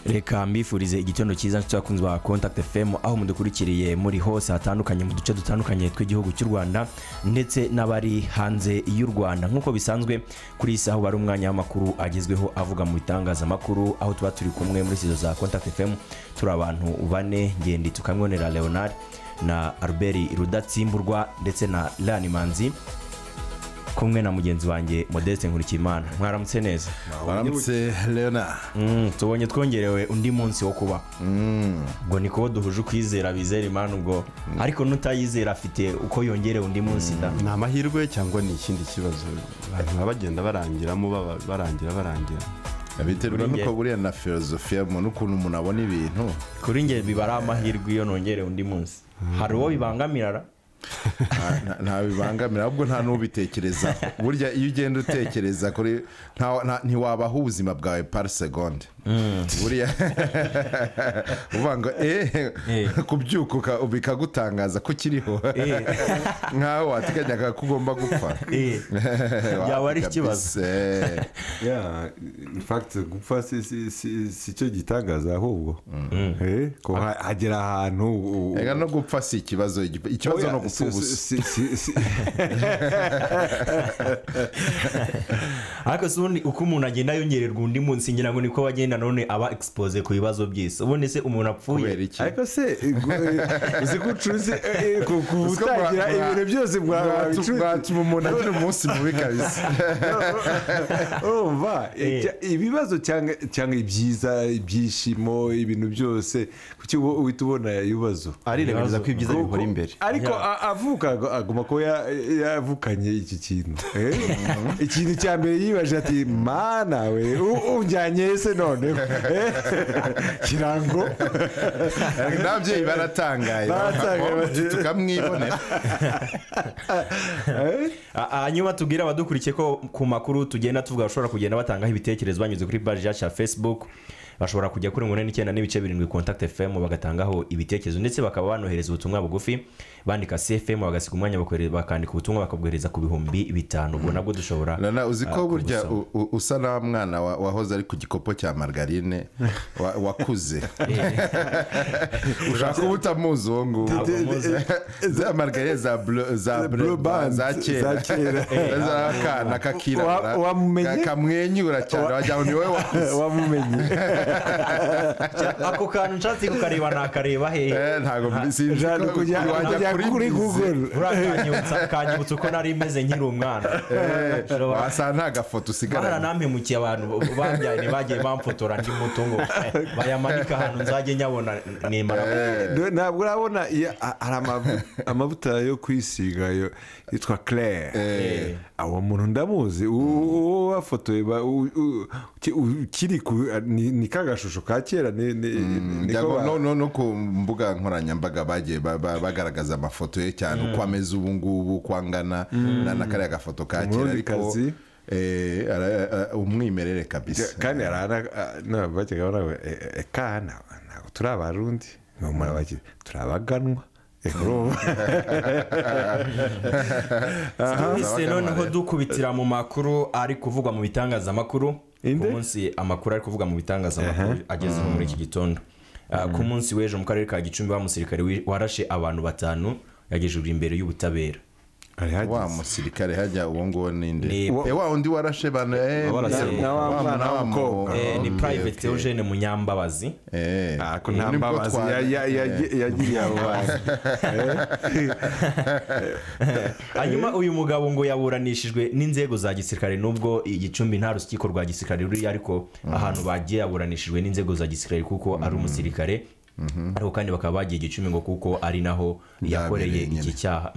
Reka mbifurize igitondo cyiza nshuti bakunzi ba Contact FM, aho mudukurikiriye muri hose hatandukanye mu duce dutandukanye tw'igihugu cy'u Rwanda ndetse n'abari hanze y'u Rwanda. Nk'uko bisanzwe kuri iyi saha bari umwanya w'amakuru agezweho avuga mu bitangazamakuru, aho tuba turi kumwe muri studio za Contact FM turi abantu bane: Ngendi Tukamwonera Leonard na Albert Rudatsimburwa ndetse na Lani Manzi, kumwe na mugenzi wanjye Modeste Nkurikiyimana. Mwaramutse neza? Waramutse, Leona. Tubonye twongerewe undi munsi wo kuba, ubwo ni kubo duhuje ukwizera, bizera Imana ubwo, ariko n'utayizera afite uko yongerewe undi munsi da. Ni amahirwe cyangwa ni ikindi kibazo? Abantu baba bagenda barangiramo, barangira barangira. Biterwa Kuri njye. nuko buriya na filozofiya umuntu, ukuntu umuntu abona ibintu. Kuri njye biba ari amahirwe iyo nongerewe undi munsi. Hari uwo bibangamira ra? Nta bibangamira, ahubwo nta n'ubitekereza. Burya iyo ugenda utekereza kuri ntiwabaho ubuzima bwawe par seconde. Buriya uvuga ngo kubyuka bikagutangaza ko ukiriho, nkaho wateganyaga ko ugomba gupfa. Byaba ari ikibazo. Kabisa. Yeah, in fact gupfa si cyo gitangaza, ahubwo ko hagera ahantu Ega no gupfa si ikibazo, ikibazo Oya, no gupfa ubusa. Ariko se ubundi uko umuntu agenda yongererwa undi munsi, ngira ngo niko bagenda none aba expose ku bibazo by'isi. Ubundi se umuntu apfuye Kubera iki? Ariko se uzi ko ucuze ku Uzi ko gutangira ibintu byose mwatuma umuntu agira umunsi mubi kabisa. Urumva ibibazo cyangwa ibyiza, ibyishimo, ibintu byose, kuki uhita ubona ibibazo? Arirengagiza ko ibyiza bihora imbere. Ariko avuka agomba kuba yavukanye iki kintu. Ikintu cya mbere yibaje ati: "Mana we, unjyanye se noneho?" Kirango. N'ababyeyi baratangaye. Baratangaye. Tukamwibonera. Hanyuma tubwire abadukurikiye ko ku makuru tugenda tuvuga bashobora kugenda batangaho ibitekerezo banyuze kuri page yacu ya Facebook. Bashobora kujya kuri 89.7 Contact FM bagatangaho ibitekerezo, ndetse bakaba banohereza ubutumwa bugufi bandika CFM, bagasiga umwanya, bakandika ubutumwa, bakabwohereza ku 5000. Ubwo nabwo dushobora Nana, uzi ko burya kubusoma. usa na mwana wahoze ari ku gikopo cya margarine wakuze. Ushaka kuba utamuzi uwo nguwo. Ntabwo muzi. Za margarine za bleu, za Blue bleu Band, za kera. Za kera. Za akana kakirabura Wamumenye? kamwenyura cyane, wagira ngo ni wowe wakuze. Wamumenye? Ako kantu nshatse kukareba nakareba hehe? Ntabwo sinzi Jean, ko wajya kujya kuri Bize. Google. Urakanyibutsa, kanyibutsa uko nari meze nkiri umwana. Wasa nta gafoto usigaranye. Baranampemukiye, abantu bambyaye ntibagiye bamfotora ndi muto ngo bayamanika ahantu nzajye nyabona nimara. Ntabwo urabona hari amavuta yo kwisiga yitwa Claire. Uwo muntu ndamuzi, uwo wafotoye ukiri ni ka gashusho ka kera niko. Njya ngo no ku mbuga nkoranyambaga bagiye bagaragaza amafoto ye cyane, uko ameze ubu ngubu, uko angana na kariya gafoto ka kera, ariko Umurundikazi. umwimerere kabisa. Kandi no, bajyaga baravuga kana ntabwo turi Abarundi, bati turi Abaganwa. Urumva? Twese noneho dukubitira mu makuru ari kuvugwa mu bitangazamakuru Inde? ku munsi, amakuru ari kuvugwa mu bitangazamakuru agezeho muri iki gitondo. Ku munsi w'ejo mu karere ka Gicumbi, wa musirikare warashe abantu batanu yagejejwe imbere y'ubutabera. Ari Wa hageze. musirikare hajya uwo nguwo ninde? Ni Wa undi warashe bano Warashe na wa mwana w'umukobwa. Ni Okay, Private okay. Theogene Munyambabazi. Ako nta Nibwo mbabazi yagiriye abo bantu. Hanyuma uyu mugabo ngo yaburanishijwe n'inzego za gisirikare, nubwo i Gicumbi nta rukiko rwa gisirikare ruri, ariko ahantu bagiye yaburanishijwe n'inzego za gisirikare kuko ari umusirikare, ariko kandi bakaba bagiye Gicumbi ngo kuko ari naho yakoreye Byabereye iki nyine. cyaha.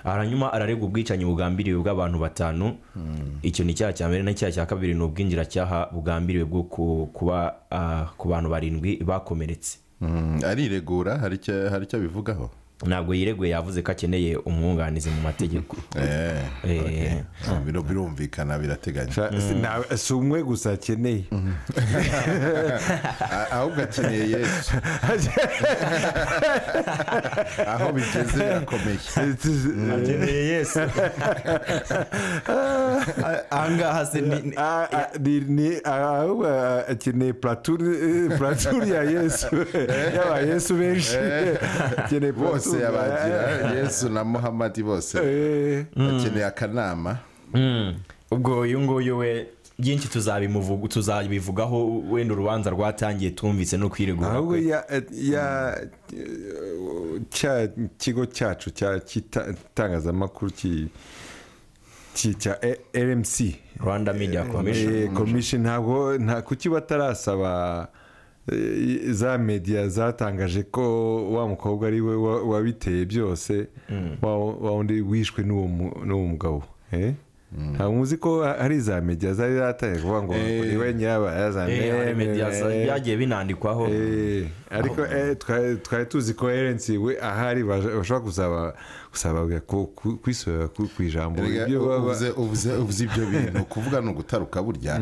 Hanyuma araregwa ubwicanyi bugambiriwe bw'abantu batanu. Icyo ni icyaha cya mbere, n'icyaha cya kabiri ni ubwinjiracyaha bugambiriwe bwo kuba ku bantu barindwi bakomeretse. Ariregura, hari icyo abivugaho? Ntabwo yireguye, yavuze ko akeneye umwunganizi mu mategeko. Okay. Birumvikana, birateganya. Si umwe gusa akeneye. Ahubwo akeneye Yesu. Aho bigeze birakomeye. Akeneye Yesu ahangaha se ni Ahubwo akeneye platuni ya Yesu, y'aba Yesu benshi. Akeneye bose platoon. Yabagira Yesu na Muhamadi bose. Akeneye akanama. Ubwo uyu nguyu we byinshi tuzabivugaho wenda urubanza rwatangiye, twumvise no kwiregura Ahubwo kwe. Ya cya kigo cyacu cya cy'itangazamakuru cya RMC, Rwanda Media Commission. Commission, ntabwo nta kuki batarasaba za media zatangaje ko wa mukobwa ari we wabiteye byose, wa wundi wishwe n'uwo mugabo, eh? Ntabwo muzi ko hari za media zari zatangiye kuvuga ngo ni we nyirabayazana? Hari media byagiye binandikwaho. Ariko twari tuzi ko RNC we ahari bashobora gusaba kwisubira ku ijambo. Erega, Ibyo baba- uvuze ibyo bintu, kuvuga ni ugutaruka burya.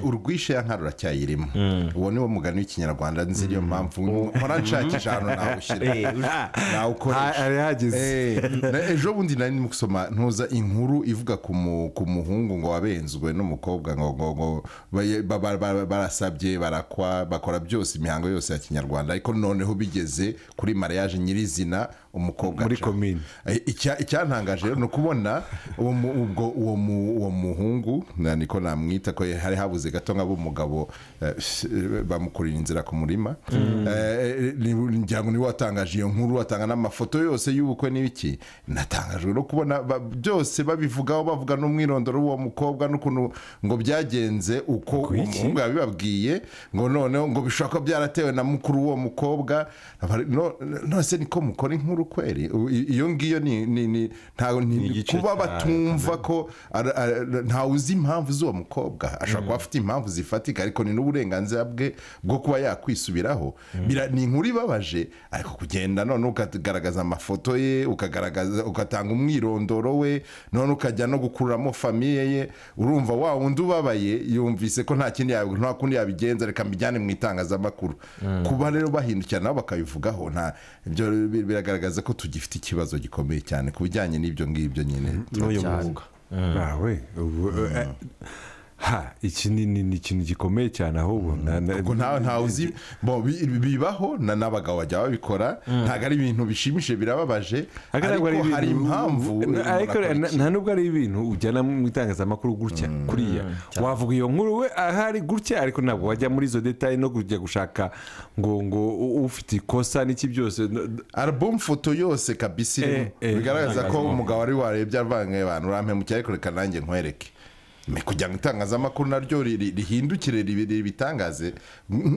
Urwishe ya nka ruracyayirimo, uwo ni wo mugani w'Ikinyarwanda nzi, niyo mpamvu mpora nshakisha ahantu nawushyira, nawukoresha. Hari hageze. Ejo bundi nari ndimo gusoma ntuza inkuru ivuga ku muhungu ngo wabenzwe n'umukobwa, ngo barasabye, barakwa, bakora byose, imihango yose ya Kinyarwanda, ariko noneho bigeze kuri mariage nyirizina umukobwa Muri aca. komine. Icyantangaje rero ni ukubona ubwo uwo muhungu, niko namwita, ko hari habuze gato nk'abo umugabo bamukurira inzira ku murima. Ngira ngo niwe watangaje iyo nkuru, atanga n'amafoto yose y'ubukwe n'ibiki. Natangajwe no kubona byose babivugaho, bavuga n'umwirondoro w'uwo mukobwa n'ukuntu ngo byagenze, uko uwo muhungu yabibabwiye, ngo noneho ngo bishobora kuba byaratewe na mukuru w'uwo mukobwa. None se niko mukora inkuru kweri? Iyo ngiyo ni ntago ni Igice kuba cya batumva ko ntawe uzi impamvu z'uwo mukobwa. Ashobora kuba afite impamvu zifatika, ariko ni n'uburenganzira bwe bwo kuba yakwisubiraho. Ni inkuru ibabaje, ariko kugenda none ukagaragaza amafoto ye, ukagaragaza, ugatanga umwirondoro we, none ukajya no gukuramo famille ye, urumva wa wundi ubabaye yumvise ko nta kindi nta kundi yabigenza, reka mbijyane mu itangazamakuru. Kuba rero bahindukira nabo bakabivugaho, nta ibyo biragaragaza ko tugifite ikibazo gikomeye cyane ku bijyanye n'ibyo ngibyo nyine. N'uyu Cyane. mwuga. Bawe ubu ha iki ni ikintu gikomeye cyane ahubwo Ubwo ntawe uzi bo bibaho n'abagabo bajya babikora. Ntabwo ari ibintu bishimishije, birababaje, Ariko ntabwo ari ariko hari ibintu- impamvu umuntu ariko akora iki. nta nubwo ari ibintu ujyana mu itangazamakuru gutya kuriya. Wavuga iyo nkuru we ahari gutya, ariko ntabwo wajya muri izo détails no kujya gushaka ngo ufite ikosa n'iki byose. Album foto yose kabisa irimo. Bigaragaza ko umugabo ari warebye avanga abantu, urampemukira, ariko reka nanjye nkwereke. Kugira ngo itangazamakuru naryo rihindukire ribitangaze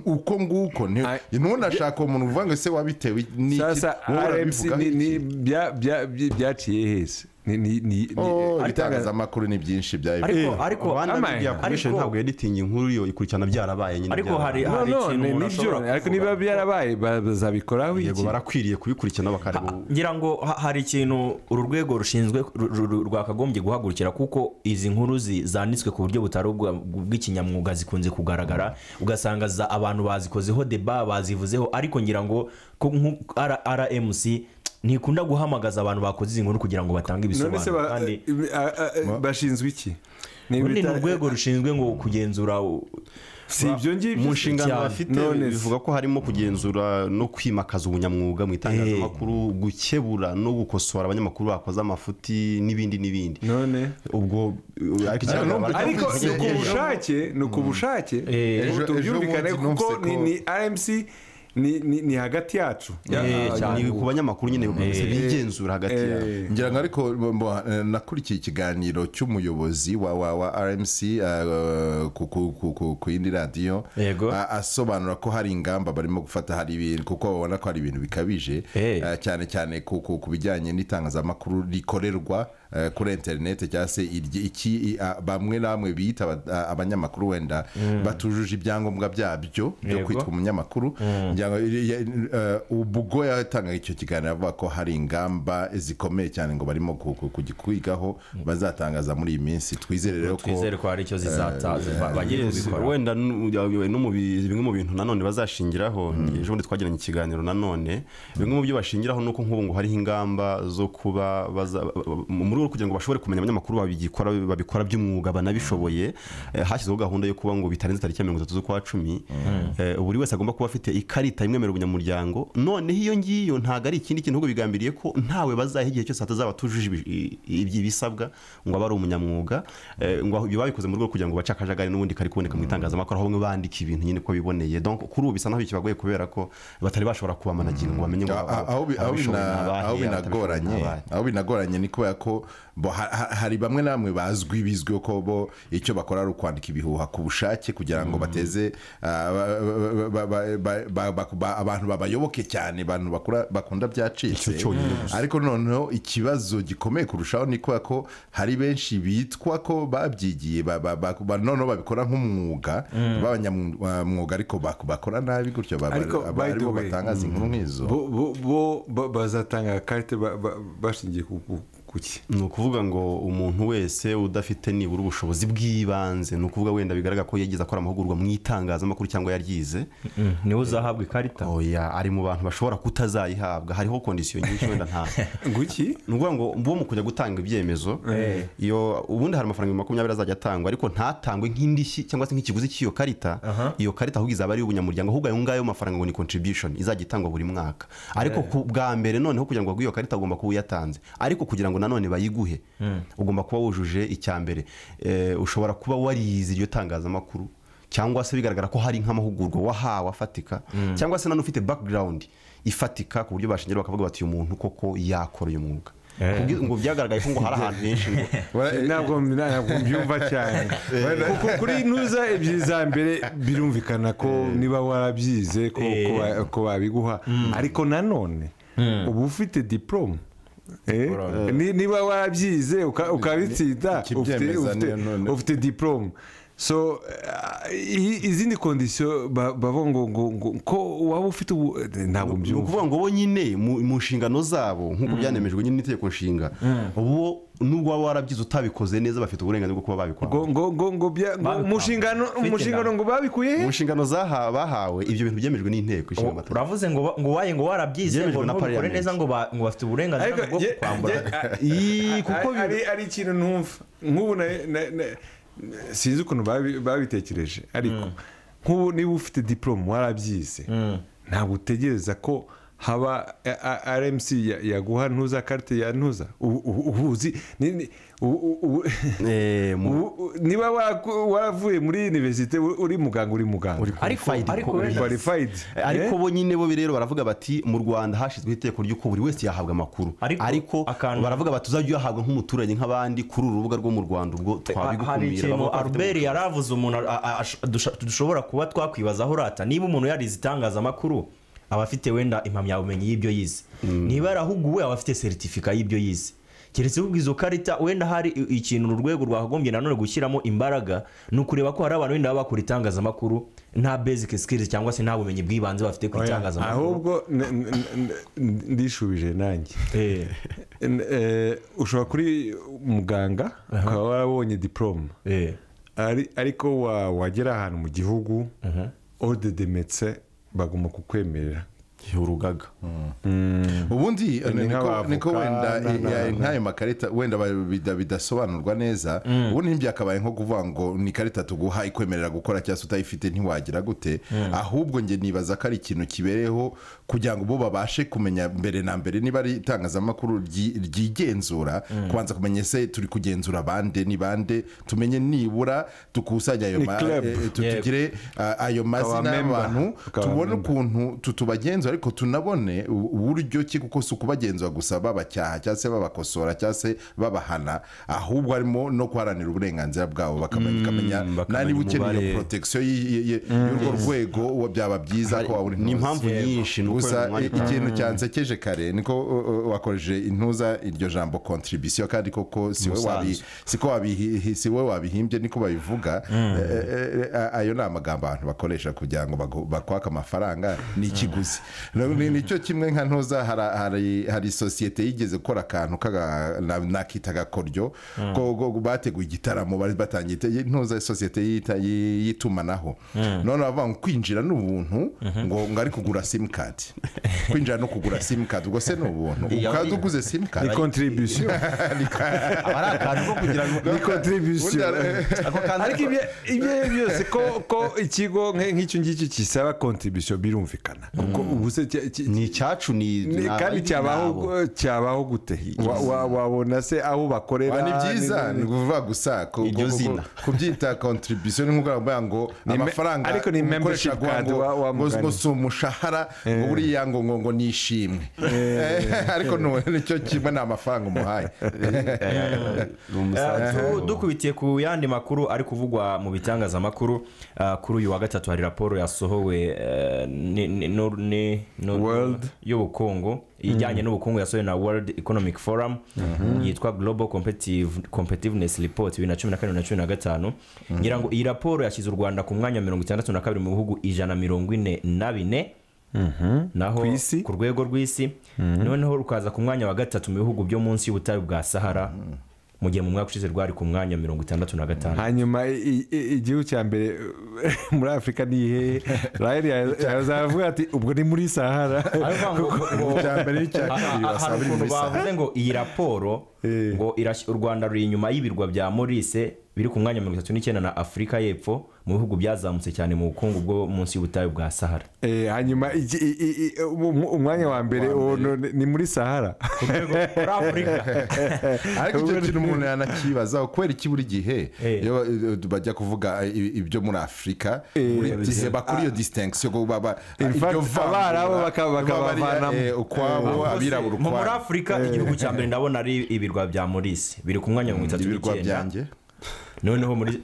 uko nguko, ntunashaka uwo muntu uvuga ngo ese wabitewe n'iki? Sasa Wowe RMC urabivugaho ni iki? byaciye hese ni Oh, ibitangazamakuru ni byinshi bya Ariko Rwanda Amaye. Media Commission Ariko- ntabwo editinga inkuru, yo ikurikirana byarabaye nyine. Ariko byarabaye. hari No, no, ikintu ni umuntu nibyo, ashobora ariko kuvuga. niba byarabaye bazabikoraho Yego, iki? barakwiriye kubikurikirana bakareba. Ngira ngo hari ikintu uru rwego rushinzwe rwakagombye guhagurukira, kuko izi nkuru zanditswe ku buryo butari ubw'ikinyamwuga zikunze kugaragara, ugasanga abantu bazikozeho débat, bazivuzeho, ariko ngira ngo ko RMC ntikunda guhamagaza abantu bakoze izi nkuru kugira ngo batange None se ibisobanuro, kandi bashinzwe iki? Ubundi ni urwego rushinzwe ngo kugenzura Si ibyo ngibyo. Mu nshingano Cyane. bafite None se. bivuga ko harimo kugenzura no kwimakaza ubunyamwuga mu itangazamakuru, gukebura no gukosora abanyamakuru bakoze amafuti n'ibindi n'ibindi. None Ubwo ariko ikigaragara- ariko ni ku bushake, ni ku bushake. Tubyumvikane, Ejo bundi kuko numvise ni RMC ni hagati yacu. Cyane. Ni ku banyamakuru nyine bigenzura hagati yabo. Ngira ngo ariko nakurikiye ikiganiro cy'umuyobozi wa RMC ku yindi radiyo. Asobanura ko hari ingamba barimo gufata, hari ibintu, kuko babona ko hari ibintu bikabije, cyane cyane ku bijyanye n'itangazamakuru rikorerwa kuri interineti, cyangwa se iki bamwe na bamwe biyita abanyamakuru wenda batujuje ibyangombwa byabyo byo kwitwa umunyamakuru. Ngira Ngira ngo, ubwo yatangaga icyo kiganiro avuga ko hari ingamba zikomeye cyane ngo barimo kwigaho bazatangaza muri iyi minsi. Twizere rero ko Twizere ko hari icyo zizata bagiye Yes, kubikora. Wenda no mu bimwe mu bintu nanone bazashingiraho, ejo bundi twagiranye ikiganiro nanone, bimwe mu byo bashingiraho ni uko nk'ubu ngo hariho ingamba zo kuba mu rwego rwo kugira ngo bashobore kumenya abanyamakuru babikora, babikora by'umwuga banabishoboye, hashyizweho gahunda yo kuba ngo bitarenze tariki ya 30 z'ukwa 10, buri wese agomba kuba afite ikarita imwemerera ubunyamuryango. Noneho iyo ngiyo ntabwo ari ikindi kintu, ahubwo bigambiriye ko ntawe bazaha igihe cyose atazaba atujuje ibisabwa ngo abe ari umunyamwuga. Ngo ibyo babikoze mu rwego rwo kugira ngo bace akajagari n'ubundi kari kuboneka mu itangazamakuru, aho bamwe bandika ibintu nyine ko biboneye. Donc kuri ubu bisa naho bikibagoye kubera ko batari bashobora kubamanagira ngo bamenye ngo aho ababishoboye ni abahe, aho abatabishoboye ni binagoranye abahe. Aho binagoranye ni kubera ko bo hari bamwe na bamwe bazwi, bizwiho ko bo icyo bakora ari ukwandika ibihuha ku bushake kugira ngo bateze abantu babayoboke cyane, abantu bakunda byacitse. Icyo cyonyine gusa. Ariko noneho ikibazo gikomeye kurushaho ni kubera ko hari benshi bitwa ko babyigiye, noneho babikora nk'umwuga b'abanyamwuga, ariko bakora nabi gutyo, Ariko, by the aribo way, batangaza inkuru nk'izo. Bo bazatanga karite bashingiye ku ki? Ni ukuvuga ngo umuntu wese udafite nibura ubushobozi bw'ibanze, ni ukuvuga wenda bigaragara ko yigeze akora amahugurwa mu itangazamakuru cyangwa yaryize, Niwe uzahabwa ikarita? Oya, ari mu bantu bashobora kutazayihabwa. Hariho condition nyinshi, wenda nta Nguki? Ni ukuvuga ngo bo mu kujya gutanga ibyemezo, iyo ubundi hari amafaranga 20,000 azajya atangwa, ariko ntatangwe nk'indishyi cyangwa se nk'ikiguzi cy'iyo karita. Iyo karita ahubwo izaba ari iy'ubunyamuryango, ahubwo ayo ngayo mafaranga ngo ni contribution izajya itangwa buri mwaka. Ariko ku bwa mbere noneho kugira ngo baguhe iyo karita ugomba kuba uyatanze, ariko kugira ngo nanone bayiguhe ugomba kuba wujuje icya mbere, ushobora kuba warize iryo tangazamakuru, cyangwa se bigaragara ko hari nk'amahugurwa wahawe afatika, cyangwa se nanone ufite background ifatika ku buryo bashingira bakavuga bati uyu muntu koko yakora uyu mwuga. Ngo byagaragaye ko ngo hari ahantu henshi ngo Ntabwo mbyumva cyane, kuko kuri ntuza ebyiri za mbere birumvikana ko niba warabyize ko babiguha, ariko nanone uba ufite diporome. Niba warabyize ukabitsinda, Ikibyemeza niyo none. ufite diporome. So izindi condition bavuga ngo ko waba ufite ubu, ntabwo Ni mbyumva. ukuvuga ngo bo nyine mu nshingano zabo, nk'uko byanemejwe nyine n'itegeko nshinga, bo nubwo waba warabyize utabikoze neza bafite uburenganzira bwo kuba babikora. Ngo Babikwambura. mu nshingano Ufite mu nshingano ngo babikuye he? Mu nshingano bahawe, ibyo bintu byemejwe n'inteko ishinga amategeko. Uravuze ngo waye ngo warabyize Byemejwe ngo na ntubikore parliament. neza, ngo bafite uburenganzira Ariko bwo kukwambura. Ii, kuko ari ikintu ntumva nk'ubu sinzi ukuntu babitekereje, ariko nk'ubu niba ufite diporome warabyize, ntabwo utegereza ko haba RMC yaguha ntuza karite ya ntuza. Ubu uzi niba waravuye muri université uri muganga, uri muganga. Uri Ariko qualified, ariko Uri qualified. Ariko bo nyine bo rero baravuga bati mu Rwanda hashyizweho itegeko ry'uko buri wese yahabwa amakuru, Ariko ariko baravuga bati uzajya uyahabwa nk'umuturage nk'abandi kuri uru rubuga rwo mu Rwanda, ubwo Hari twabigukumira. ikintu Bavuga ko bafite Albert yaravuze, umuntu dushobora kuba twakwibazaho rata niba umuntu yarize itangazamakuru aba afite wenda impamyabumenyi y'ibyo yize, niba yarahuguwe aba afite certificat y'ibyo yize. Keretse ubwo izo karita wenda hari ikintu uru rwego rwakagombye nanone gushyiramo imbaraga, ni ukureba ko hari abantu wenda baba bakora itangazamakuru nta basic skills cyangwa se nta bumenyi bw'ibanze bafite ku Oya, itangazamakuru. Ahubwo ndishubije nanjye. Ushobora kuri muganga ukaba warabonye diporome, ariko wagera ahantu mu gihugu, ordre de médecin bagomba kukwemerera. Urugaga. Ubundi Ni nk'abavoka, niko wenda nk'ayo makarita wenda bidasobanurwa neza. Ubundi ntibyakabaye nko kuvuga ngo ni ikarita tuguha ikwemerera gukora cyangwa se utayifite ntiwagira gute. Ahubwo njye nibaza ko ari ikintu kibereyeho kugira ngo bo babashe kumenya mbere na mbere niba ari itangazamakuru ryigenzura, kubanza kumenya ese turi kugenzura bande, ni bande, tumenye nibura dukusanya ayo Ni club. tugire ayo mazina member. y'abantu, Ukaba tubone member. ukuntu tutubagenzura. tubagenzura, ariko tunabone uburyo ki, kuko si ukubagenzura gusa babacyaha cyangwa se babakosora cyangwa se babahana, ahubwo harimo no guharanira uburenganzira bwabo, bakamenya bakamenya niba ukeneye umubare. iyo protection y'urwo rwego, byaba byiza ko wabura Ni impamvu nyinshi, ni uko gusa umwanya ikintu cyansekeje kare niko wakoresheje intuza iryo jambo contribution, kandi koko si wowe Umusanzu. Siko si wowe wabihimbye, niko babivuga. Ayo ni amagambo abantu bakoresha kugira ngo bakwake amafaranga, ni ikiguzi. Nicyo kimwe nka ntuza hari sosiyete yigeze gukora akantu nakita agakoryo ko bateguye igitaramo, bari batangiye ntuza sosiyete y'itumanaho, none bavuga ngo kwinjira ni ubuntu, ngo ari kugura simukadi, kwinjira no kugura simukadi, ubwo se ni ubuntu? Iyo Ukaba uguze simukadi. Ni contribution. Aba ari akantu ko kugira ngo Ni contribution. Ako kantu Ariko ibyo byose ko ikigo nk'icyo ngicyo kisaba contribution birumvikana, kuko ubu se ni icyacu, ni kandi cyabaho gute? Wabona se aho bakorera? Ni byiza, ni ukuvuga gusa Iryo zina. Kubyita contribution ni nko kuvuga ngo amafaranga Ariko ni umukoresha membership aguha card ngo wa mugani. Ngo si umushahara, ngo buriya ngo ni ishimwe, ariko nicyo kimwe, ni amafaranga umuhaye. Ni umusanzu. Dukubitiye ku yandi makuru ari kuvugwa mu bitangazamakuru, kuri uyu wa gatatu hari raporo yasohowe World. y'ubukungu, ijyanye n'ubukungu, yasohowe na World Economic Forum, yitwa Global Competitiveness Report 2014 na 15. Ngira ngo iyi raporo yashyize u Rwanda ku mwanya wa 62 mu bihugu 144 naho Ku isi? Ku rwego rw'isi. Noneho rukaza ku mwanya wa gatatu mu bihugu byo munsi y'ubutayu bwa Sahara, mu gihe mu mwaka ushize rwari ku mwanya wa 65. Hanyuma igihugu cya mbere muri Afurika ni ihehe? Raheli yazavuga ati ubwo ni muri Sahara. Ariko Icya mbere n'icya kabiri hari basaba biri ukuntu muri Sahara. bavuze ngo iyi raporo ngo u Rwanda ruri inyuma y'ibirwa bya Maurice biri ku mwanya wa 39 na Afurika y'Epfo mu bihugu byazamutse cyane mu bukungu bwo munsi y'ubutayu bwa Sahara. Hanyuma umwanya wa mbere uwo ni muri Sahara. Ku rwego muri Afurika. Ariko icyo kintu umuntu yanakibazaho, kubera iki buri gihe Eh. iyo bajya kuvuga ibyo muri Afurika, buri gihe bakora iyo distinction ko baba In fact, iryo vangura, Abarabu baba ari, bakabavanamo. Ukwabo, abirabura Muri ukwabo. Afurika igihugu cya mbere ndabona ari ibirwa bya Maurice biri ku mwanya wa mirongo itatu Ibirwa n'icyenda. byanjye. Noneho muri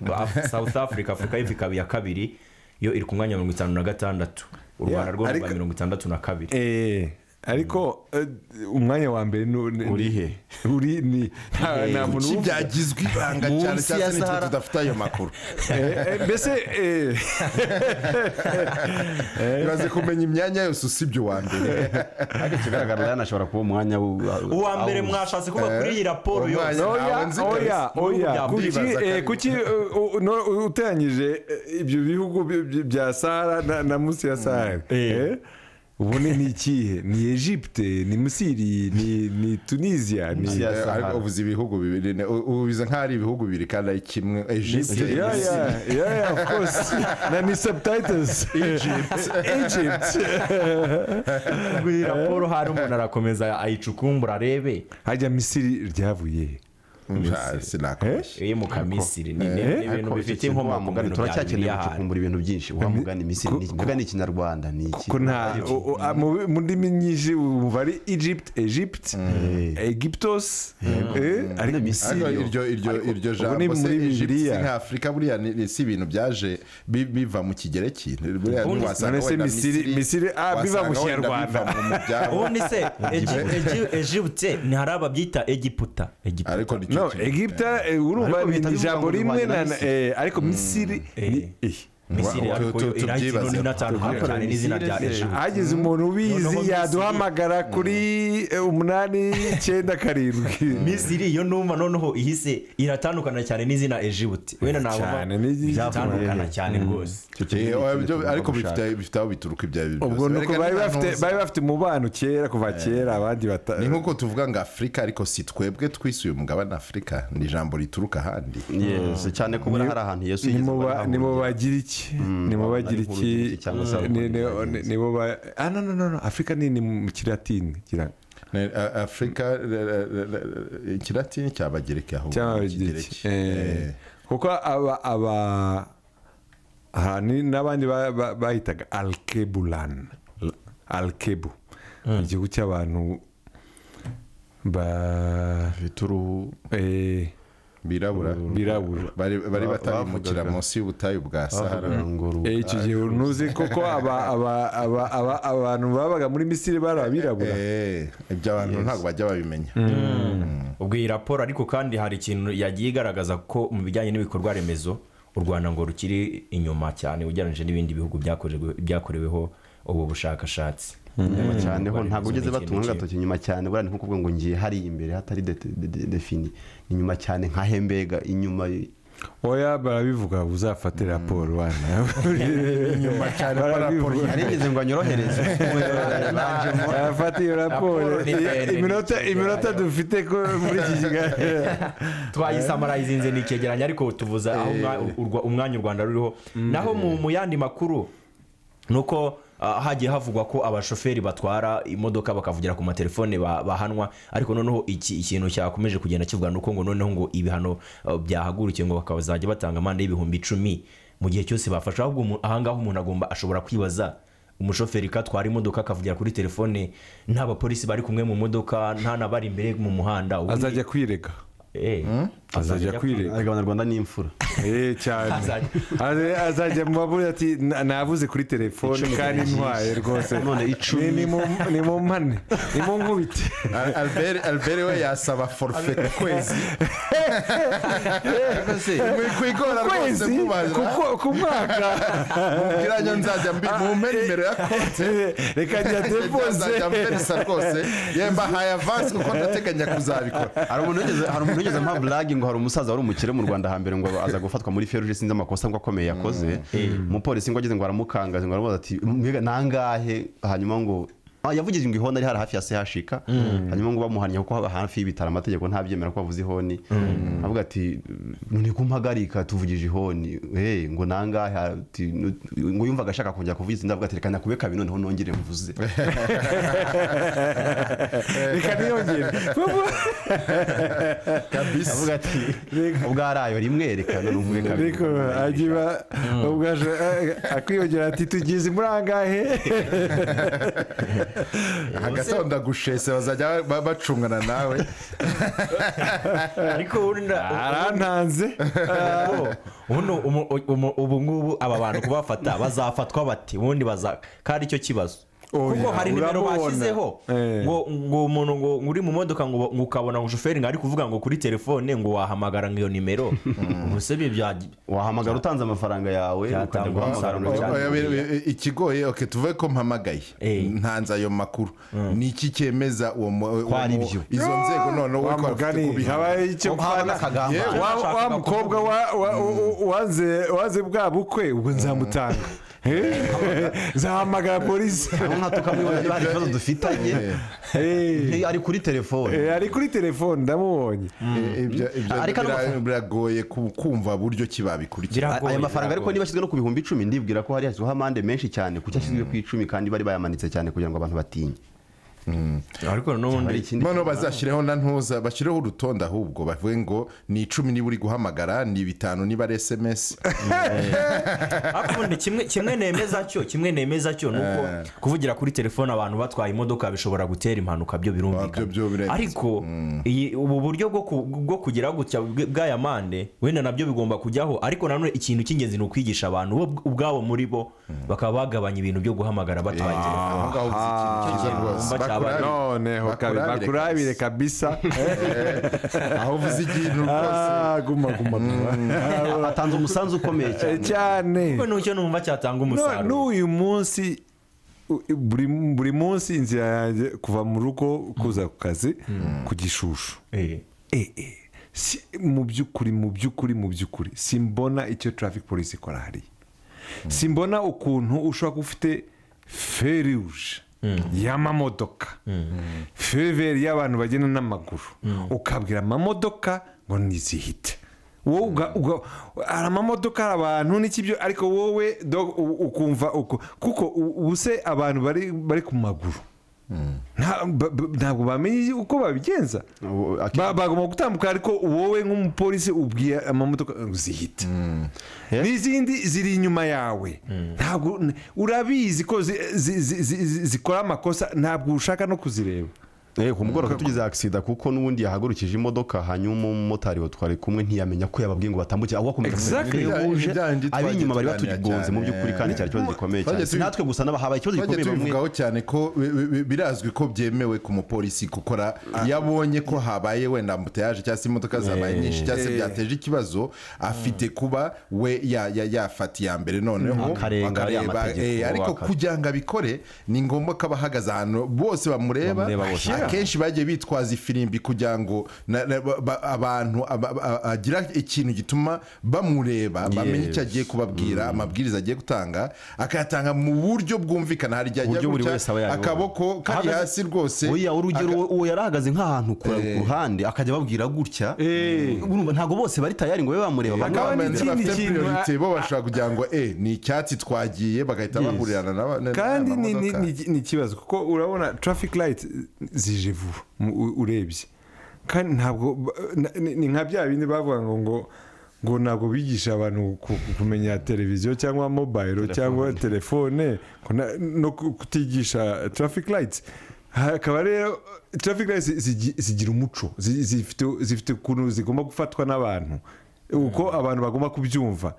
South Africa, Afurika y'Epfo ikaba iya kabiri, yo iri ku mwanya wa 56. U Rwanda rwo rwa 62. Ariko umwanya wa mbere Uri he? Uri ni nta muntu Kuki uwuvuga. byagizwe ibanga cyane Munsi cyangwa ya se nitwe Sahara. tudafite ayo makuru? Mbese Ibaze kumenya imyanya yose usibye uwa mbere. Ariko ikigaragara yanashobora kuba umwanya Uwa mbere mwashatse kuba kuri iyi raporo Umwanya- yose. Oya, Ntawe nzi oya, kabisa. oya. Mu bihugu Kuki bya kuki uteranyije ibyo bihugu bya Sahara na munsi ya Sahara, ubu ni ikihe? Ni Egypte, ni Misiri, ni Tunisia, ni Munsi ya Sahara. Ariko uvuze ibihugu bibiri, ubize nk'aho ari ibihugu bibiri kandi ari kimwe, Egypte. Yeah, of course. Na ni subtitles. Egypt. Egypt. Ubwo iyi raporo hari umuntu arakomeza ayicukumbura arebe. Hajya Misiri ryavuye he? Sinakubeshya. Iyo mu kamisiri ni ibintu Ariko bifite icyo kintu wa inkomoko mu mugani bintu bya turacyakeneye Bibiliya ahari. gucukumbura ibintu byinshi. Wa mugani Misiri ni iki? Mbega ni ikinyarwanda, ni iki? Ko nta mu ndimi nyinshi wumva ari Egypt, Egypt, Egyptos, ariko Ariko Misiri iryo Ubu jambo ni se muri Egypte si Bibiliya. nka Afurika buriya, si ibintu byaje biva mu Kigereki buriya? Ubundi Ntiwasanga none se wenda Misiri, biva mu wasanga wenda Kinyarwanda. biva mu byabo. Ubundi se Egypte ntihari ababyita Egiputa, Egiputa? Ariko nicyo No, kimwe. Egypte urumva Ariko ni bihita bivuga ijambo ngo rimwe bihwanye na na Misiri. ariko Misiri ni Misiri ariko yo irahita Tubyibazeho. inatandukana cyane n'izina rya Egypte. Hagize umuntu ubizi Noneho Misiri- yaduhamagara kuri 897. Misiri yo numva noneho ihise iratandukana cyane n'izina Egypte, wenda ntabwo Cyane, bitandukana cyane rwose. Icyo kintu ni Oya, ikintu tugomba ariko gushaka. bifite aho bituruka ibyo ari byo Ubwo byose. nuko Erega bari ni bafite ntuza. bari bafite umubano kera, kuva kera, abandi bata Ni nk'uko tuvuga ngo Afurika, ariko si twebwe twisuye umugabane Afurika, ni ijambo rituruka ahandi. Yes, cyane ko buriya hari ahantu Yesu ni yigeze mu kuba ni mu yahahungiye. Bagiriki, ni mu Bagiriki. Urugiriki cyangwa se Abakoloni. Ni bo ba ah, no, no, no, no, Afurika ni mu Kilatini ngira ngo. Afurika, Ikilatini cy'Abagereki ahubwo. Cy'Abagiriki. Ikigereki. Kuko aba aha ni n'abandi bahitaga Alkebulan. Alkebu, igihugu cy'abantu bafite uruhu birabura bari batabimukira munsi y'ubutayu bwa Sahara. Icyo gihe ntuzi koko abantu babaga muri Misiri bari abirabura. Ibyo abantu ntabwo bajya babimenya. Ubwo iyi raporo ariko kandi hari ikintu yagiye igaragaza ko mu bijyanye n'ibikorwa remezo u Rwanda ngo rukiri inyuma cyane ugereranyije n'ibindi bihugu byakoreweho ubu bushakashatsi. Inyuma cyane ho ntabwo ugeze batunga agatoki inyuma cyane, buriya ni nko kuvuga ngo ngiye hari imbere hatari defini, inyuma cyane nka hembega inyuma. Oya barabivuga uzafate raporo wana inyuma cyane raporo yarigeze ngo anyorohereze afate iyo raporo. Iminota dufite ko muri iki kiganiro twayisamarayizinze ni icyegeranyo, ariko tuvuza aho umwanya u Rwanda ruriho. Naho mu yandi makuru nuko hagiye havugwa ko abashoferi batwara imodoka bakavugira ku matelefone bahanwa, ariko noneho iki ikintu cyakomeje kugenda kivuga nuko ngo noneho ngo ibihano byahagurukiye ngo bakazajya batanga amande y'10,000 mu gihe cyose bafashe. Ahubwo ahangaho umuntu agomba ashobora kwibaza, umushoferi katwara imodoka akavugira kuri telefone nta bapolisi bari kumwe mu modoka, nta nabari imbere mu muhanda, azajya kwirega. Azajya kwirega. Abanyarwanda ni imfura cyane. Azajya mu baburi ati navuze kuri telefone kandi ntwaye rwose none 10 ni mu mpane ni mu nkubite. Albert we yasaba forfait ku kwezi. Kwigora rwose kubaza kuko ku mwaka mubwiranye nzajya mumpe nimero ya konte reka njya depose nzajya mperesa rwose yemba haye avance kuko ndateganya kuzabikora. Hari umuntu wigeze mpa blague ngo hari umusaza wari umukire mu Rwanda hambere ngo aza gufatwa muri feruje sinzi amakosa ngo akomeye yakoze, umupolisi ngo ageze ngo aramukangaza ngo aramubaza ati mbega nangahe, hanyuma ngo yavugije ngo ihoni ari hari hafi ya CHK, hanyuma ngo bamuhannye kuko hafi y'ibitaro amategeko ntabyemera ko bavuze ihoni, avuga ati none kumpagarika tuvugije ihoni ngo nangahe, ati ngo yumvaga ashaka kongera kuvuga izinda, avuga ati reka nakube kabiri noneho nongere mvuze reka niyongere kabisa, avuga ati ubwo arayo rimwe reka none mvuge kabiri, ariko agiba ubwo akwiyongera ati tugize muri angahe hagati aho ndagushese bazajya bacungana nawe. Ariko arantanze ubu ngubu aba bantu kubafata bazafatwa bati ubundi baza kandi icyo kibazo kuko hari nimero bashyizeho ngo umuntu ngo uri mu modoka ngo ukabona ngo shoferi ngo ari kuvuga ngo kuri telefone ngo wahamagara ngo iyo nimero ubuse bya wahamagara utanze amafaranga yawe ukajya guhamagara. Ikigoye okay tuvuge ko mpamagaye ntanze ayo makuru, ni iki cyemeza uwo izo nzego none wowe ko afite kubihabaye icyo wa mukobwa wanze bwa bukwe ubwo nzamutanga zahamagara polisi nka tukamubona niba hari ikibazo dufitanye ari kuri telefone, ari kuri telefone ndamubonye. Ibyo biragoye kumva buryo ki babikurikira aya mafaranga, ariko niba ashyizwe no ku 10,000 ndibwira ko hari hashyizweho amande menshi cyane kuko ashyizwe ku 10 kandi bari bayamanitse cyane kugira ngo abantu batinye. Ariko n'ubundi noneho bazashyireho na ntuza bashyireho urutonde ahubwo bavuge ngo ni 10 niba uri guhamagara, ni 5 niba ari SMS. Akundi kimwe nemeza cyo nuko kuvugira kuri telefone abantu batwaye imodoka bishobora gutera impanuka, byo birumvikana, ariko ubu buryo bwo kugira gutya bw'aya mande wenda nabyo bigomba kujyaho, ariko nanone ikintu cy'ingenzi ni ukwigisha abantu ubwabo muri bo bakaba bagabanya ibintu byo guhamagara batwaye telefone. Noneho bakurabire kabisa aho uvuze ikintu rwose guma atanze umusanzu ukomeye cyane kuko nucyo numva cyatanga umusaruro. N'uyu munsi buri munsi inzira yanjye kuva mu rugo kuza ku kazi ku Gishushu, mu by'ukuri simbona icyo traffic police ikora hariya, simbona ukuntu ushobora kuba ufite feruje y'amamodoka, feveri y'abantu bagenda n'amaguru, ukabwira amamodoka ngo nizihite, wowe hari amamodoka hari abantu n'ikibyo, ariko wowe ukumva kuko ubuse abantu bari ku maguru Ntabwo bamenye uko babigenza. Bagomba gutambuka, ariko wowe nk'umupolisi ubwiye amamodoka zihita, n'izindi ziri inyuma yawe, ntabwo urabizi ko zikora amakosa, ntabwo ushaka no kuzireba. Ku mugoroba tugize accident kuko n'ubundi yahagurukije imodoka, hanyuma umumotari wa twari kumwe ntiyamenya ko yababwiye ngo batambuke, aho akomeza ab'inyuma bari batugonze mu by'ukuri, kandi cyari ikibazo gikomeye cyane. Si natwe gusa n'abahabaye ikibazo gikomeye bamwe. Tubivugaho cyane ko birazwi ko byemewe ku mupolisi gukora iyo abonye ko habaye wenda embouteillage cyangwa se imodoka zabaye nyinshi cyangwa se byateje ikibazo, afite kuba we yafata iya mbere noneho akareba, ariko kugira ngo abikore ni ngombwa ko aba ahagaze ahantu bose bamureba. Akenshi bagiye bitwaza ifirimbi kugira ngo abantu agira ikintu gituma bamureba, bamenye icyo agiye kubabwira, amabwiriza agiye gutanga akayatanga mu buryo bwumvikana. Hari igihe ajya gutya akaboko kari hasi rwose. Oya, urugero uwo yarahagaze nk'ahantu ku ruhande akajya ababwira gutya, ntabwo bose bari tayari ngo babe bamureba. Bafite bo bashobora kugira ngo ni icyatsi twagiye, bagahita bahurirana na kandi ni ikibazo kuko urabona traffic light zije vuba urebye, kandi ntabwo ni nka bya bindi bavuga ngo ngo ntabwo bigisha abantu kumenya televiziyo cyangwa mobile cyangwa telefone, no kutigisha traffic lights. Hakaba rero traffic lights zigira umuco, zifite ukuntu zigomba gufatwa n'abantu, uko abantu bagomba kubyumva.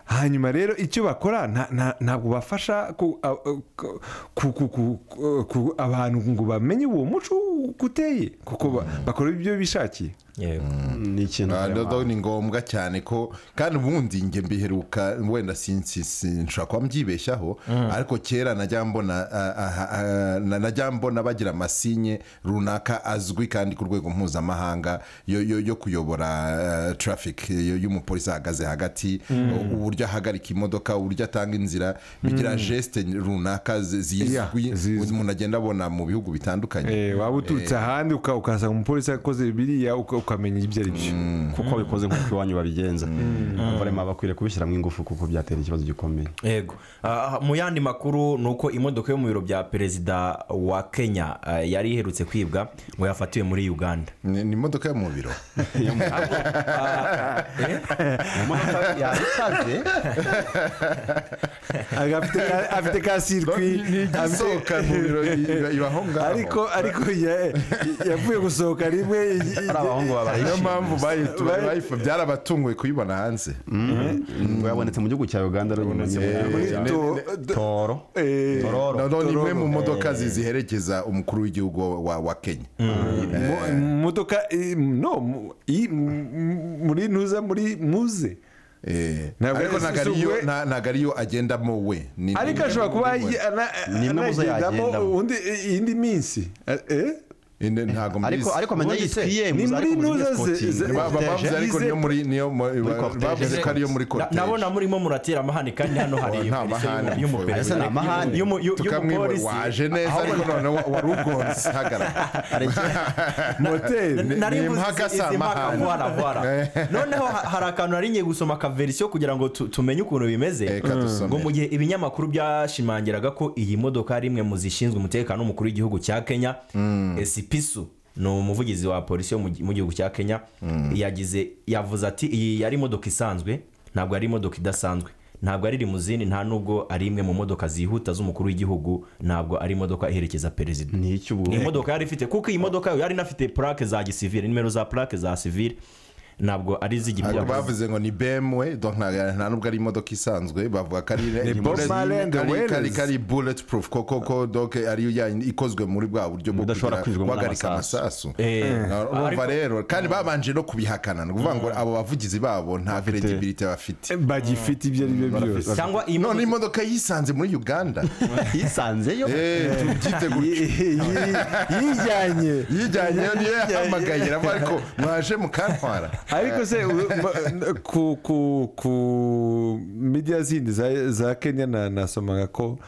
Hanyuma rero icyo bakora ntabwo bafasha abantu ngo bamenye uwo muco uteye, kuko bakora ibyo bishakiye. Ni ikintu ni ngombwa cyane ko, kandi ubundi njye mbiheruka wenda sinshobora kuba mbyibeshyaho, ariko kera najya mbona bagira amasinye runaka azwi kandi ku rwego mpuzamahanga yo kuyobora traffic, y'umupolisi ahagaze hagati, uburyo ahagarika imodoka, uburyo atanga inzira, bigira geste runaka zizwi umuntu agenda abona mu bihugu bitandukanye. Waba uturutse ahandi ukasanga umupolisi akoze biriya ukamenya ibyo ari byo, kuko bikoze nk'uko iwanyu babigenza. Barema bakwiriye kubishyiramo ingufu kuko byatera ikibazo gikomeye. Yego. Mu yandi makuru ni uko imodoka yo mu biro bya perezida wa Kenya yari iherutse kwibwa ngo yafatiwe muri Uganda. Ni imodoka yo mu biro. Imodoka yabikaze afite ka circuit isohoka mu biro ibaho ngaho, ariko yavuye gusohoka rimwe. Niyo mpamvu byarabatunguye kuyibona hanze. Ngo yabonetse mu gihugu cya Uganda, Toro. Ni imwe mu modoka ziherekeza umukuru w'igihugu wa Kenya. Modoka no muri ntuza muri muze, ariko ntabwo ariyo agendamo we, ariko ashobora kuba anagendamo indi minsi. Ariko amenya yitwiye ni muri ntuza bavuze, ariko niyo muri bavuze ko ariyo muri cortege. Nabona murimo muratera amahane, kandi hano hari y'umuperezida y'umupolisi waje neza, ariko none wari ugonze hagarara moteri ni impaka samahane. Noneho hari akantu nari ngiye gusoma ka version kugira ngo tumenye ukuntu bimeze, ngo mu gihe ibinyamakuru byashimangiraga ko iyi modoka ari imwe mu zishinzwe umutekano w'umukuru w'igihugu cya Kenya, Sipisu ni umuvugizi wa polisi yo mu gihugu cya Kenya, yavuze ati iyi yari imodoka isanzwe, ntabwo ari imodoka idasanzwe, ntabwo ari limuzini, nta nubwo ari imwe mu modoka zihuta z'umukuru w'igihugu, ntabwo ari imodoka iherekeza perezida. Ni imodoka yari ifite, kuko iyi modoka yari inafite plaque za gisivile, nimero za plaque za civile, ntabwo ari iz'igipolisi. Bavuze ngo ni BMW, donc nta nubwo ari imodoka isanzwe, bavuga ko ari bullet proof, koko donc ari ikozwe muri bwa buryo bwo guhagarika amasasu. Urumva rero kandi babanje no kubihakana, ni ukuvuga ngo abo bavugizi babo nta credibility bafite, bagifite ibyo ari byo byose. Cyangwa none imodoka yisanze muri Uganda, yisanzeyo tubyite gutyo, yijyanye niyo yahamagaye, ariko mwaje mukantwara. Ariko se ku media zindi za Kenya nasomaga ko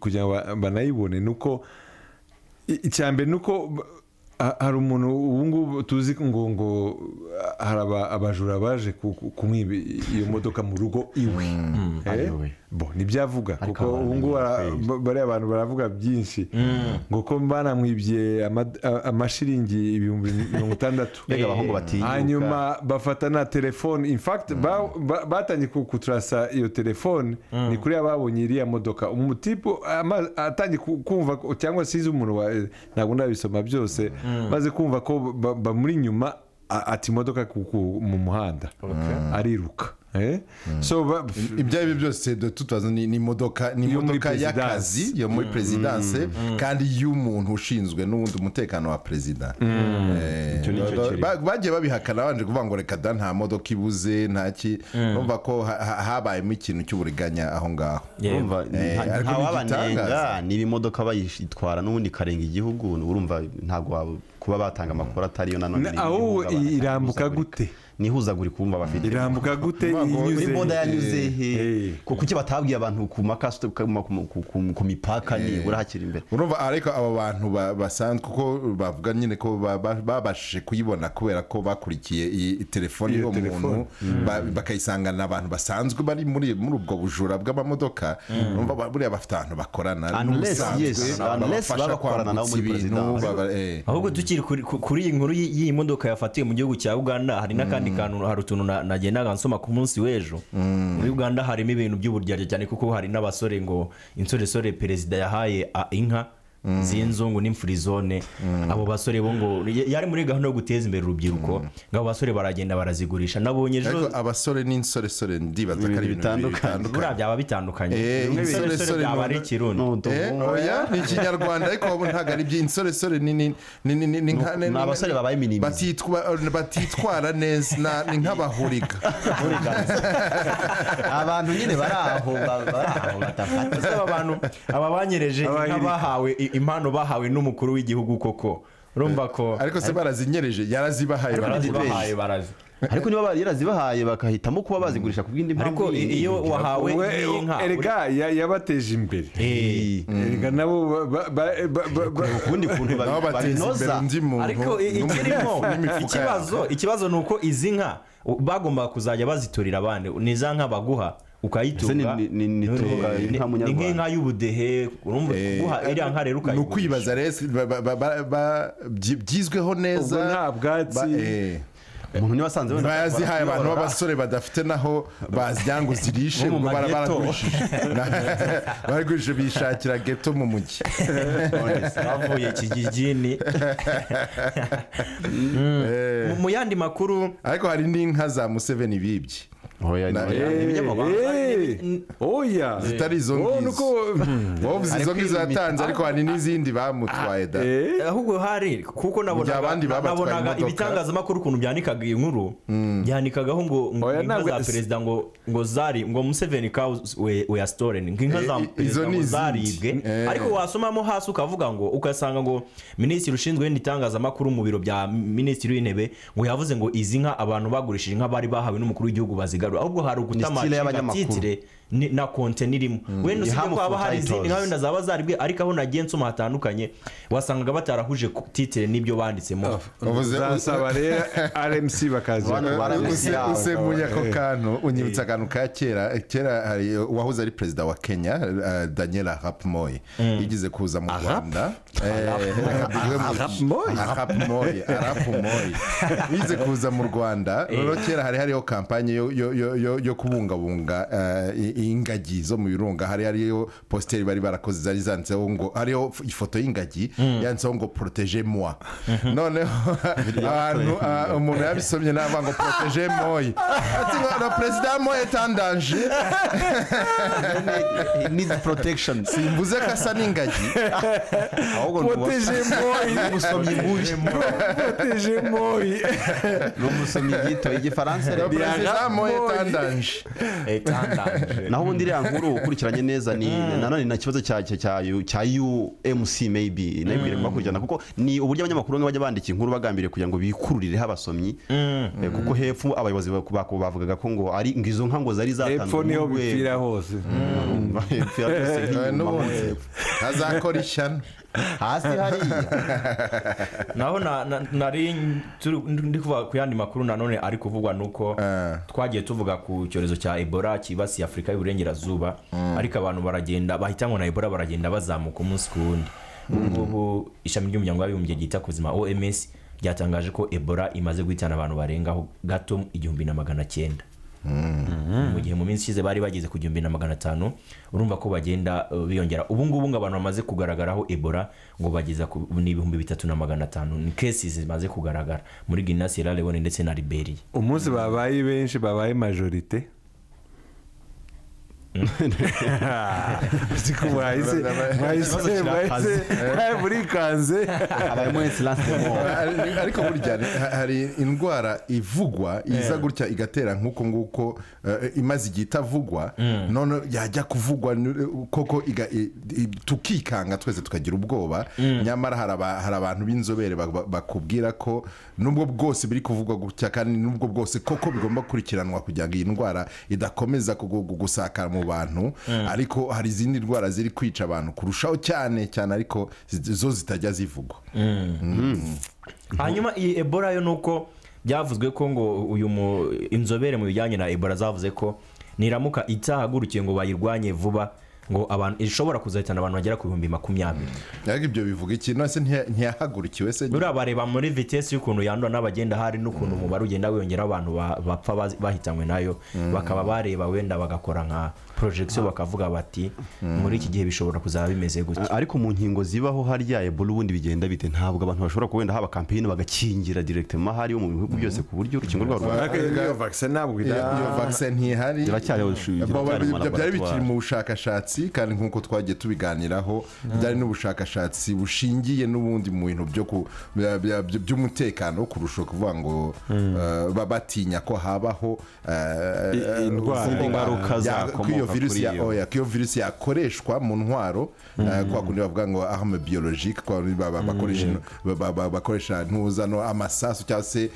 kugira ngo banayibone nuko icyambere nuko hari umuntu ubu ngubu tuzi ngo hari abajura baje kumwiba iyo modoka mu rugo iwe. Bo nibyavuga kuko ubu ngubu bariya abantu baravuga byinshi ngo ko banamwibye amashiringi 60,000 mbega abahungu batinyuka, hanyuma bafata na telefone. In fact batangiye kuturasa iyo telefone ni kuri ababonye iriya modoka. Umutipo atangiye kumva cyangwa size umuntu, ntabwo ndabisoma byose, maze kumva ko bamuri inyuma ati imodoka mu muhanda ariruka. So ibyo ari byo byose de toute façon ni imodoka, ni imodoka y'akazi yo muri presidence kandi y'umuntu ushinzwe n'ubundi umutekano wa president. Bagiye babihakana banje kuvuga ngo reka da nta modoka ibuze ntaki, urumva ko habayemo ikintu cy'uburiganya aho ngaho. Urumva ntawabanenga niba imodoka bayitwara n'ubundi karenga igihugu, urumva ntabwo kuba batanga amakuru atariyo nanone. Aho irambuka gute? Nihuzagurika kumva bafite irambuka gute inyuze muri yanyuze he? Kuki batabwiye abantu ku makasite ku mipaka nibura hakiri imbere? Urumva ariko abo bantu basanzwe kuko bavuga nyine ko babashije kuyibona kubera ko bakurikiye iyi telefone y'uwo muntu bakayisangana abantu basanzwe bari muri ubwo bujura bw'amamodoka. Urumva buriya bafite ahantu bakorana n'ubusanzwe babakorana nabo muri presidence. Ahubwo tukiri kuri iyi nkuru y'iyi modoka yafatiwe mu gihugu cya Uganda, hari n'akandi kantu, hari utuntu nagendaga nsoma ku munsi w'ejo. Muri Uganda harimo ibintu by'uburyarya cyane kuko hari n'abasore ngo insoresore perezida yahaye inka z'inzungu n'imfurizone. Abo basore bo ngo yari muri gahunda yo guteza imbere urubyiruko, ngo abo basore baragenda barazigurisha. Nabonye ejo abasore n'insoresore ndibaza ko ari ibintu bitandukanye. Buriya byaba bitandukanye. Insoresore byaba ari ikirundi. Oya ni ikinyarwanda ariko abo ntabwo ari by'insoresore ni ni abasore babaye minimizi batitwara neza, ni nk'abahuriga. Abantu nyine bari aho batafata. Abantu aba banyereje inka bahawe impano bahawe n'umukuru w'igihugu koko. Urumva ko ariko se barazinyereje, yarazibahaye barazi. Ariko niba yarazibahaye bakahitamo kuba bazigurisha kubw'indi mpamvu. Ariko iyo wahawe inka erega yabateje imbere. Erega nabo ukundi kuntu babinoza. Ariko ikirimo ikibazo nuko izi nka bagomba kuzajya baziturira abandi. Ni za nka baguha ukayitunga, ni nk'inka y'ubudehe, urumva kuguha iriya nka rero ukayigurisha. Ni ukwibaza rero byizweho neza nta bwatsi. Umuntu niba asanze wenda bayazihaye abantu b'abasore badafite naho bazijya ngo zirishe, ngo baragurishije baragurishije bishakira ghetto mu mujyi bavuye kijijini. Mu yandi makuru ariko hari n'inka za Museveni bibye. Oya zitari izo ngizo, wowe izo ngizo yatanze, ariko hari n'izindi bamutwaye da. Ahubwo hari kuko nabonaga ibitangazamakuru ukuntu byanikaga iyi nkuru, byanikagaho ngo inka za perezida ngo zari ngo Museveni cows were stolen, inka za perezida ngo zaribwe. Ariko wasomamo hasi ukavuga ngo ugasanga ngo minisitiri ushinzwe n'itangazamakuru mu biro bya minisitiri w'intebe ngo yavuze ngo izi nka abantu bagurishije inka bari bahawe n'umukuru w'igihugu bazigarura. Ahubwo hari ugutama titire na konte nirimo wenda usibye ko haba hari izindi nka wenda zaba zaribwe, ariko aho nagiye nsoma hatandukanye wasangaga batarahuje titire n'ibyo banditsemo. Uzasaba rero RMC bakaza usemuye ako kantu unyibutsa akantu ka kera. Kera hari uwahoze ari perezida wa Kenya Daniel Arap Moi yigeze kuza mu Rwanda. Arap Moi yigeze kuza mu Rwanda. Rero kera hari hariho kampanye yo kubungabunga ingagi zo mu birunga. Hari hariyo posteri bari barakoze zari zanditseho ngo hariho ifoto y'ingagi yanditseho ngo protege moi. Noneho abantu umuntu yabisomye navuga ngo protege moi, ati ngo president moi est en danger, needs protection. Simvuze ko asa n'ingagi ahubwo protege moi, umusomyi mubi, protege moi n'umusomyi gito igifaransa rero president moi est en danger, est en danger. Naho ubundi iriya nkuru ukurikiranye neza ni nanone na kibazo cya UMC maybe nabibwire kubakurikirana, kuko ni uburyo abanyamakuru bamwe bajya bandika inkuru bagambiriye kugira ngo bikururireho abasomyi, kuko hepfo abayobozi bavugaga ko ngo ari ngizo nka ngo zari zatanzwe hepfo niho bipfira hose. Azakora ishyano. Hasi hariya. Naho nari ndi kuvuga ku yandi makuru nanone ari kuvugwa nuko twagiye tuvuga ku cyorezo cya Ebola kibasiye Afurika y'Uburengerazuba, ariko abantu baragenda bahitanwa na Ebola baragenda bazamuka umunsi ku wundi. Ubu ishami ry'umuryango w'abibumbye ryita ku buzima OMS ryatangaje ko Ebola imaze guhitana abantu barengaho gato 1900. Mu gihe mu minsi ishize bari bageze ku 1500, urumva ko bagenda biyongera. Ubu ngubu ngo abantu bamaze kugaragaraho Ebola ngo bageza ku 3500, ni cases zimaze kugaragara muri Guinea, Sierra Leone ndetse na Liberia. Umunsi babaye benshi, babaye majorite. Siko mwahise burikanze habayemo silence de mort. Ariko burya hari indwara ivugwa iza gutya igatera nk'uko nguko, imaze igihe itavugwa, none yajya kuvugwa koko tukikanga twese tukagira ubwoba. Nyamara hari abantu b'inzobere bakubwira ko nubwo bwose biri kuvugwa gutya kandi nubwo bwose koko bigomba gukurikiranwa kugira ngo iyi ndwara idakomeza gusakara mu bantu, ariko hari izindi ndwara ziri kwica abantu kurushaho cyane cyane, ariko zo zitajya zivugwa. Hanyuma iyi Ebola yo nuko byavuzwe ko ngo uyu inzobere mu bijyanye na Ebola zavuze ko niramuka itahagurukiye ngo bayirwanye vuba ngo abantu ishobora kuzahitana abantu bagera ku 20,000. Ariko ibyo bivuga iki? None se ntiyahagurukiwe se? Buriya bareba muri vitesse y'ukuntu yandura n'abagenda hari n'ukuntu umubare ugenda wiyongera abantu bapfa bahitanywe nayo, bakaba bareba wenda bagakora nka projection bakavuga bati muri iki gihe bishobora kuzaba bimeze gutya. Ariko mu nkingo zibaho harya Ebola ubundi bigenda bite? Ntabwo abantu bashobora kuwenda haba campaign bagakingira directement hari mu bihugu byose ku buryo urukingo rwa Rwanda. Iyo vaccine ntabwo iyo vaccine ntihari, byari bikiri mu bushakashatsi, kandi nk'uko twagiye tubiganiraho byari n'ubushakashatsi bushingiye n'ubundi mu bintu by'umutekano kurusha kuvuga ngo batinya ko habaho ingaruka zakomoka kuri iyo virusi yakoreshwa mu ntwaro, kwa kundi bavuga ngo arme biologique, kwa bakoresha ntuzano amasasu cyangwa se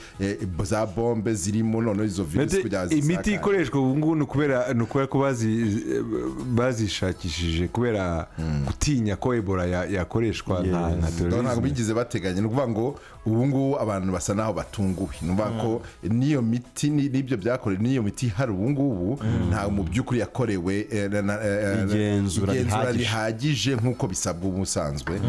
za bombe zirimo none izo virusi kugira zisakare. Imiti ikoreshwa ubu ngubu ni ukubera ko bazishakishije kubera gutinya ko Ebola yakoreshwa nka terrorism. Ntabwo bigeze bateganya, ni ukuvuga ngo ubu ngubu abantu basa naho batunguwe, ni ukuvuga ko n'iyo miti n'ibyo byakorewe n'iyo miti hari ubu ngubu nta mu by'ukuri yakorewe igenzura rihagije nk'uko bisabwa ubusanzwe.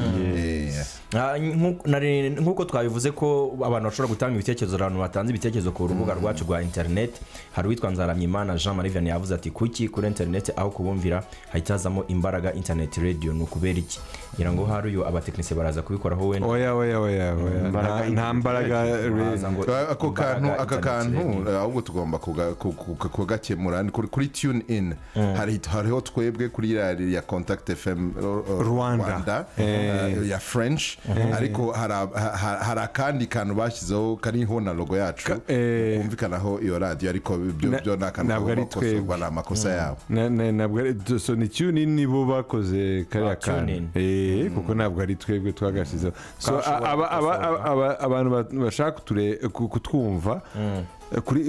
Nk'uko twabivuze ko abantu bashobora gutanga ibitekerezo, abantu batanze ibitekerezo ku rubuga rwacu rwa internet. Hari uwitwa Nzaramyimana Jean Marie Vianney yavuze ati kuki kuri internet aho kubumvira hahitazamo imbaraga internet radio, ni ukubera iki? Ngira ngo hari uyu abatekinisiye baraza kubikoraho wenda. Oya oya oya nta mbaraga. Ako kantu ahubwo tugomba kugakemura kuri tune in. Hariho twebwe kuri ya Contact FM Rwanda ya French, ariko hari akandi kantu bashyizeho kariho na logo yacu kumvikanaho iyo radio, ariko byo ni akantu kagomba ni amakosa yabo. Ntabwo ari so ni tune in nibo bakoze kariya kantu, kuko ntabwo ari twebwe twagashyizeho. So abantu bashaka kutwumva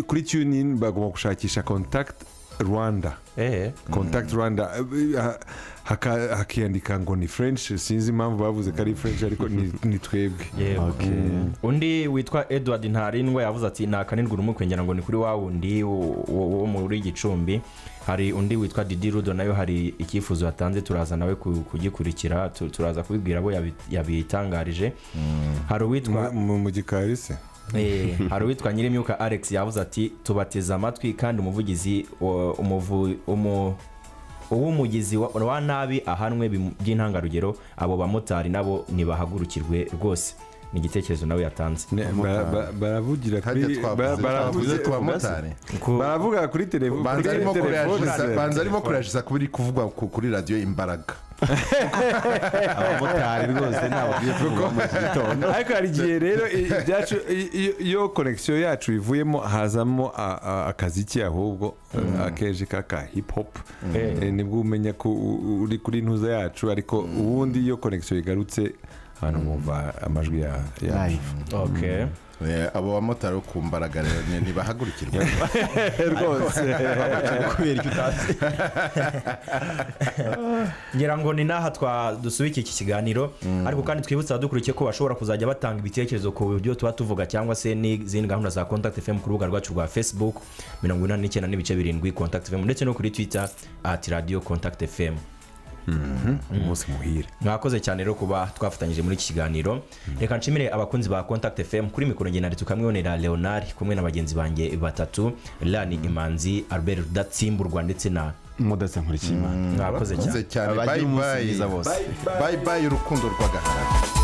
kuri tune in bagomba gushakisha Contact Rwanda. Contact Rwanda hakiyandika ngo ni French, sinzi impamvu bavuze ko ari French ariko ni twebwe. Undi witwa Edward Ntarindwa yavuze ati nakanirwa urumukwe, ngira ngo ni kuri wa wundi wo muri Gicumbi. Hari undi witwa Didi Rudo nayo hari icyifuzo yatanze, turaza nawe kugikurikira, turaza kubibwira abo yabitangarije. Hari uwitwa mu gikari se hari uwitwa Nyirimyuka Alex yavuze ati tubateze amatwi kandi umuvugizi uw'umugizi wa nabi ahanwe by'intangarugero, abo bamotari nabo nibahagurukirwe rwose. Ni igitekerezo nawe yatanze. Baravugira kuri baravuga kuri telefone, banza arimo kurajisa kuri kuvugwa kuri radio Imbaraga. Abamotari rwose ntabwo tugiye kuvuga mu gitondo. Ariko hari igihe rero ibyacu iyo connection yacu ivuyemo hazamo akaziki ahubwo akeje kaka hip hop, nibwo umenya ko uri kuri ntuza yacu, ariko ubundi iyo connection igarutse abantu bumva amajwi ya live. Okay. Abo bamotari bo ku mbaraga rero ntibahagurukirwa Rwose. Kubera icyo utazi. Ngira ngo ni n'aha dusubika iki kiganiro, ariko kandi twibutse abadukurikiye ko bashobora kuzajya batanga ibitekerezo ku buryo tuba tuvuga cyangwa se n'izindi gahunda za Contact FM ku rubuga rwacu rwa Facebook 89.7 Contact FM, ndetse no kuri Twitter @radiocontactfm. Umunsi muhire. Mwakoze cyane rero kuba twafatanyije muri iki kiganiro. Reka nshimire abakunzi ba Contact FM. Kuri mikoro ngena tukamwibonera Leonard, kumwe na bagenzi banjye batatu, Lani Imanzi, Albert Rudatsimburwa ndetse na Mudatse Nkurikiyimana. Mwakoze cyane. Murakoze cyane. Bagire Bye umunsi bye. mwiza bose. Bye bye, urukundo rw'agahararo.